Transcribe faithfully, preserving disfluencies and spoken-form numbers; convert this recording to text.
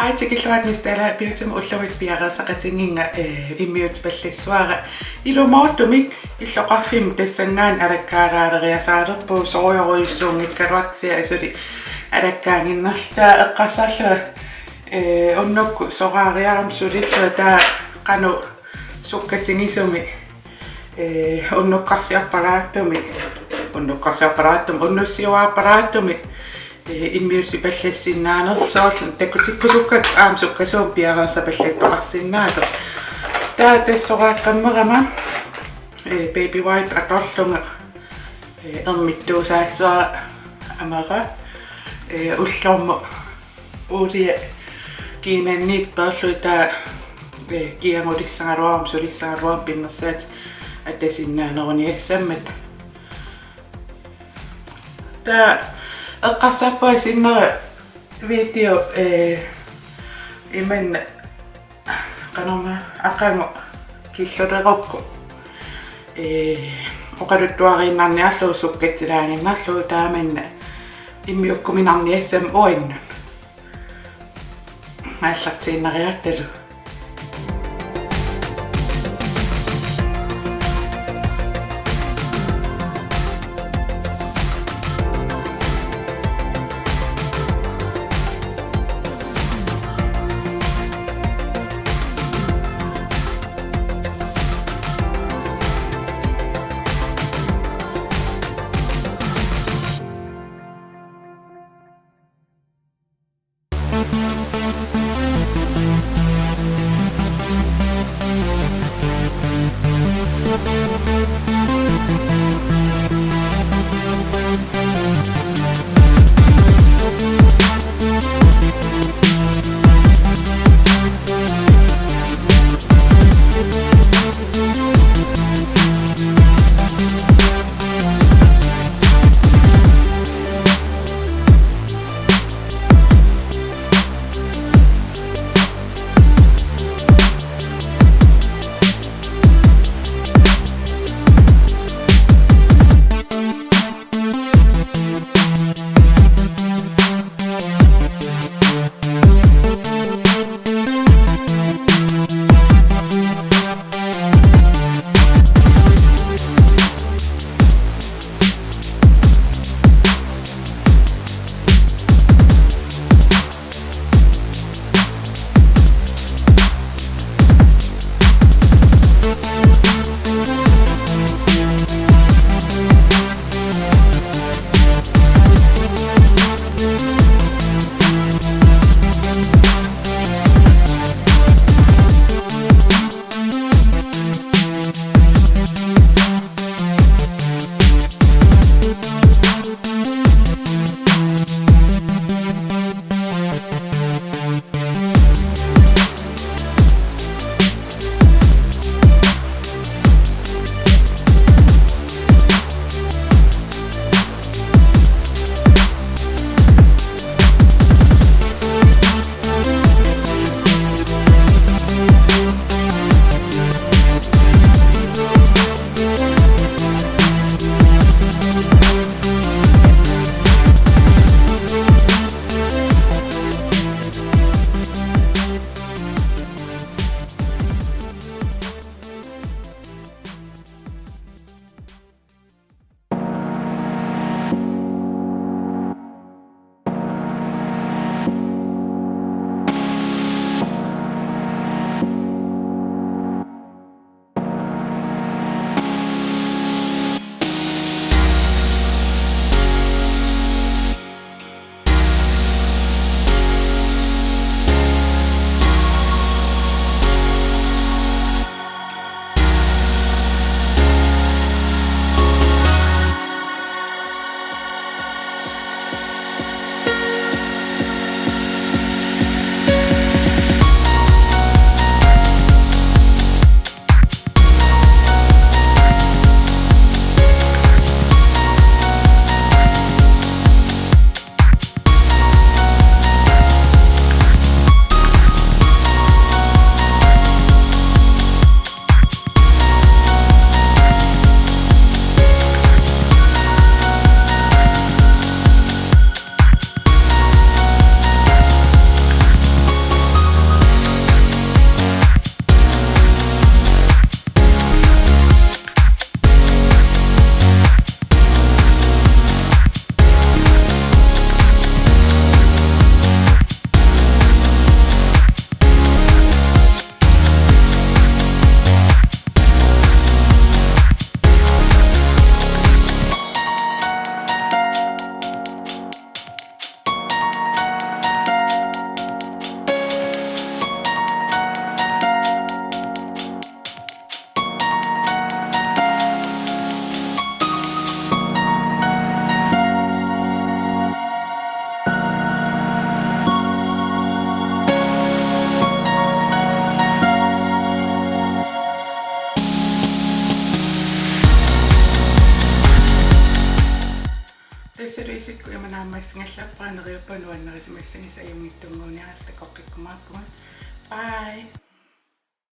Aa, tikilluarit Miss Dalla Beautymut. Ullumi piareersaqatigiinnga, eh, immiussipallassuara. Ilumoortumik illoqarfimmi tassanngaanniit alakkaalaaleriasaalerpugut, sorujorujussuunngikkaluartoq, kisianni asuli alakkaaginnarlugu. Taava eqqarsarlunga, eh, unnukkut soraariarama sulillunga taava qanoq sukkatigisumik, eh, unnukkarsiorpalaartumik, unnukkarsiorpalaartumik, unnussiuaarpalaartumik, eh, immiussipallassinnaanera. Soorlu takutikkusukkakku aamma sukkasuumik piareersapallattoqarsinnaasoq. Taava tassa soraaqqammerama, eh, baby wipe atorlunga, eh, ermittuusaassuara amera, eh, ullormut uulia kiinanniit peerlugu taava, eh, kiagulissagaluaruma sulissagaluaruma pinnersaatit atasinnaaneruniassammata. Taava eqqarsarpunga sinnera video, eh, imanna qanormaa aqagu killulerukku, eh, oqaluttuariinnarniarlugu sukkatsilaaginnarlugu, taamanna immiukkuminarniassammat uannut. Aallartiinnariartalu. Massakkut neriuppunga nuannarisimassagissi, ajunngitsunnguuniarisi, takoqqikkumaarpugut. Bye.